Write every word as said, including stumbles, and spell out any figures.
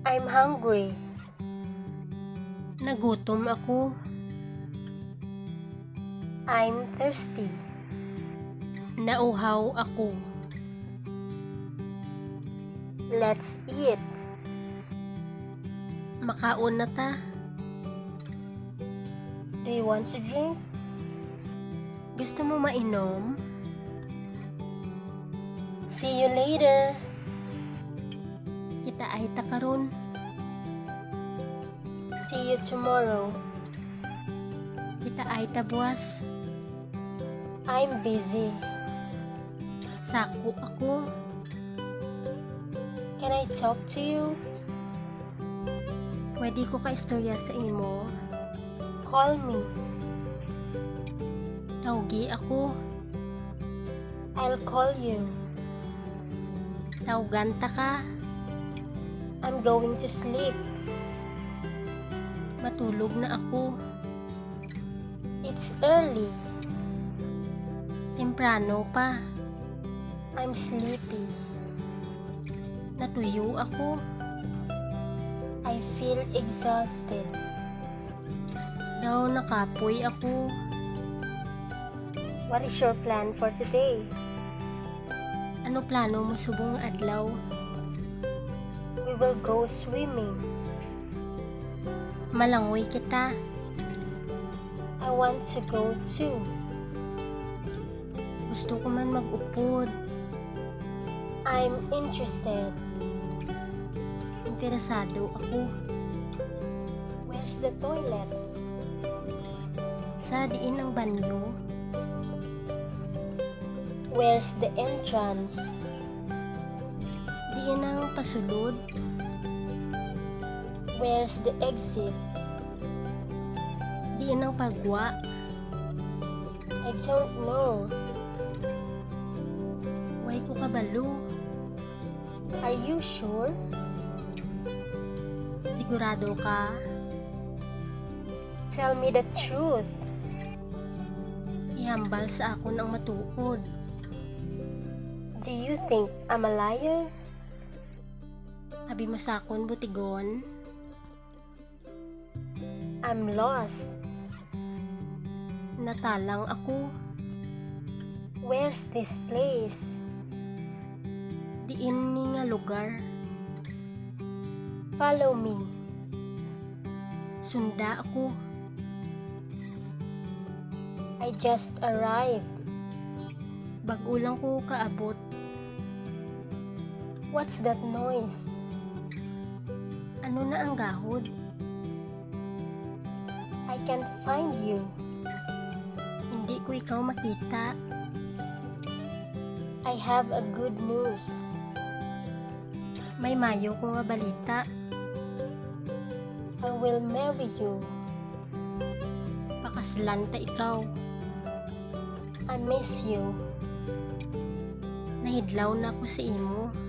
I'm hungry. Nagutom ako. I'm thirsty. Nauhaw ako. Let's eat. Makaon na ta. Do you want to drink? Gusto mo mainom? See you later. Kitaay ta karon. See you tomorrow. Kitaay ta buwas. I'm busy. Sako ako. Can I talk to you? Pwede ko ka istorya sa imo? Call me. Tawgi ako. I'll call you. Tawgan ta ka. I'm going to sleep. Matulog na ako. It's early. Temprano pa. I'm sleepy. Natuyo ako. I feel exhausted. Daw nakapoy ako. What is your plan for today? Ano plano mo subong nga adlaw? We will go swimming. Malangoy kita. I want to go too. Gusto ko man mag-upod. I'm interested. Interesado ako. Where's the toilet? Sa diin ang banyo? Where's the entrance? Diin ang pasulod? Where's the exit? Diin ang pagwa? I don't know. Way ko kabalo. Are you sure? Sigurado ka? Tell me the truth. Ihambal sa akon ang matuod. Do you think I'm a liar? Abi mo sa akon, butigon? I'm lost. Natalang ako. Where's this place? Diin ni nga lugar? Follow me. Sunda ako. I just arrived. Bag-o lang ko kaabot. What's that noise? Ano na ang gahod? I can't find you. Hindi ko ikaw makita. I have a good news. May mayo ko nga balita. I will marry you. Pakaslan ta ikaw. I miss you. Nahidlaw na ko sa imo.